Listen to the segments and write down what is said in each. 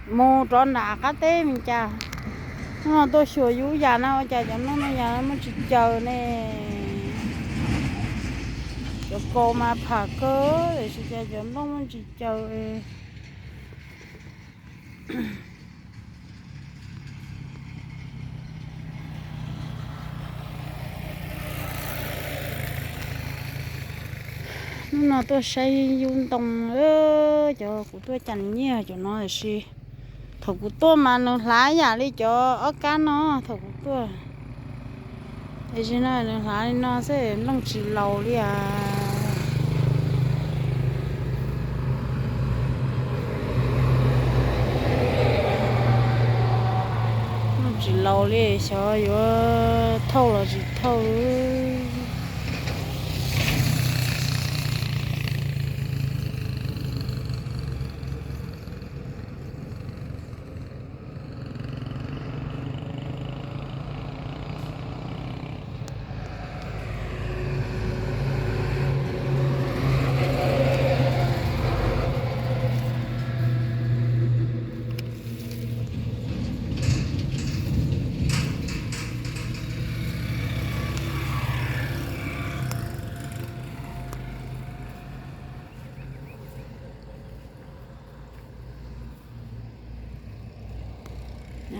Mus rov nram qab teb me cas. Hnub no tuaj xyuas yub yam no ua cas cov nplooj no yam muaj tsis caws ne. Cov kaus mas pham kawg tiam sis cas cov nplooj muaj tsis caws. Hnub no tuaj saib yub ntoo, cov kuv tuaj cas nyiaj cov no tiam sis thaum kuv tuaj mas nws hlav yam li cov ob kab no thaum kuv tuaj. Tiam sis no nws hlav li no xwb nplooj tsis laus li as. Nplooj tsis laus li xyov yuav thauj los tsis thauj.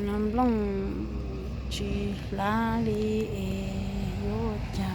No nplooj tsis hlav li es yuav ua cas.